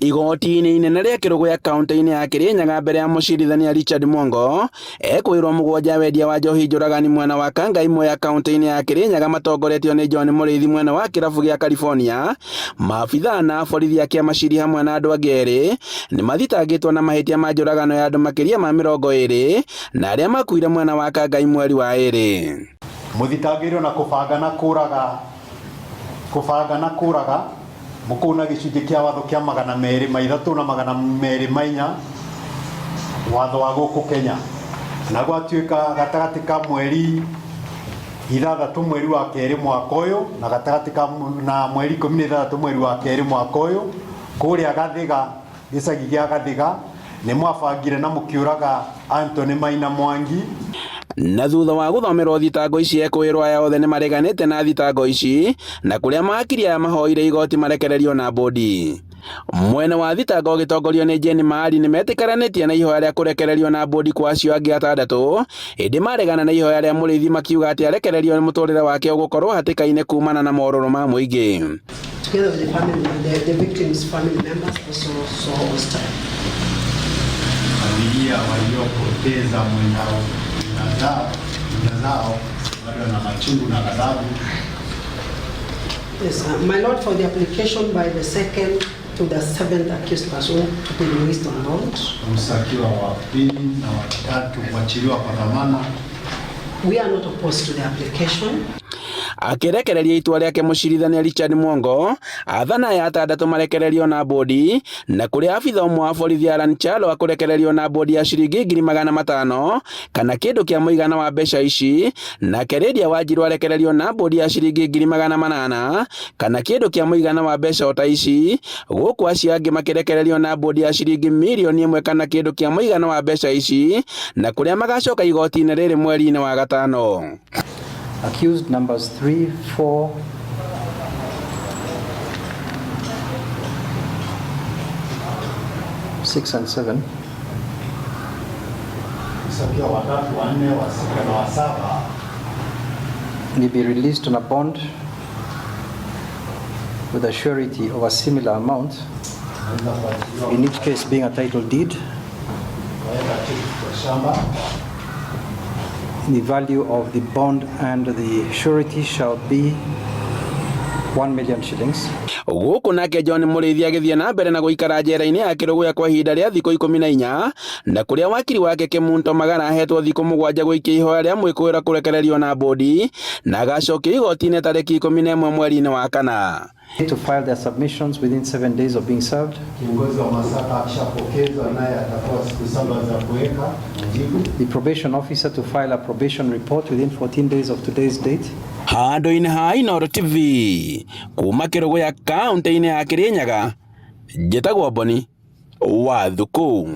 Igoti-inĩ inene rĩa Kĩrũgũya kaunti-inĩ ya Kĩrĩnyaga mbere ya mũcirithania Richard Mwongo ekwĩrwo mũgwanja wendia wa njohi njũragani mwena wa Kangai Mwea kaunti-inĩ ya Kĩrĩnyaga matongoretio nĩ John Mũrĩithi mwena wa kĩrabu gĩa California. Maabithaa na borithi a kĩamaciri hamwe na andũ angĩ erĩ nĩ mathitangĩtwo na mahĩtia ma njũragano ya andũ makĩria ma 20 na arĩa makuire mwena wa Kangai mweri wa ĩrĩ. Mũthitangĩirwo na kũbanga na kũraga kũbanga na kũraga mũkũu na gĩcunjĩ kĩa watho kĩa 203 na 204 watho wa gũkũ Kenya, na gwatuĩka gatagatĩ ka mweri 6 mweri wa kerĩ mwaka ũyũ na gatagatĩ ka na mweri 16 mweri wa kerĩ mwaka ũyũ kũrĩa Gathiga, gĩcagi gĩa Gathiga, nĩ mwabangire na mũkĩũraga Anthony Maina Mwangi. Na thutha wa gũthomerwo thitango ici ekũĩrwo aya othe nĩ mareganĩte na thitango ici na kũrĩa mawakiri aya mahoire igoti marekererio na bũndi. Mwena wa thitango ũgĩtongorio nĩ Jane Maari nĩ metĩkĩranĩtie na ihoya rĩa kũrekererio na bũndi kwa acio angĩ atandatũ, ĩndĩ maregana na ihoya rĩa Mũrĩithi makiuga atĩ arekererio mũtũrĩre wake ũgũkorwo hatĩka-inĩ kumana na morũrũ ma mũingĩ. Together with the family, the victims' family members also so hostile. Familia waliopoteza mwenda zao bado na machungu na ghadhabu. Yes, my lord, for the application by the second to the seventh accused person to be released on bond. Mshtakiwa wa pili na watatu kuachiliwa kwa dhamana. We are not opposed to the application. Akĩrekereria itua rĩake mũcirithania Richard Mwongo athana aya atandatũ marekererio na bũndi, na kũrĩa abitha ũmwe wa borithi Alan Kyalo akũrekererio na bũndi ya ciringi 500,000 kana kĩndũ kĩa mũigana wa mbeca ici, nake Lydia Wanjiru arekererio na bũndi ya ciringi 800,000 kana kĩndũ kĩa mũigana wa mbeca o ta ici, gũkũ acio angĩ makĩrekererio na bũndi ya ciringi 1,000,000 kana kĩndũ kĩa mũigana wa mbeca ici, na kũrĩa magacoka igoti-inĩ rĩrĩ mweri-inĩ wa gatano. Accused numbers 3, 4, 6 and 7. Mshtakiwa watatu, wanne, wa sita na wa saba may be released on a bond with a surety of a similar amount, in each case being a title deed, The value of the bond and the surety shall be 1 million shillings. Gũkũ nake John Mũrĩithi agĩthiĩ na mbere na gũikara njera-inĩ ya Kĩrũgũya kwa ihinda rĩa thikũ 14, na kũrĩa wakiri wake Kemunto Magara ahetwo thikũ 7 gũikia ihoya rĩa mwĩkũĩra kũrekererio na bũndi, na agacokio igoti-inĩ tarĩki 11 mweri-inĩ wa kana. To file their submissions within 7 days of being served. Kiongozi wa mashtaka akishapokezwa naye atapewa siku 7 za kuweka majibu. The probation officer to file a probation report within 14 days of today's date. Handũ-inĩ ha Inooro TV kuma Kĩrũgũya kaunti-inĩ ya Kĩrĩnyaga, njĩtagwo Boni wa Thuku.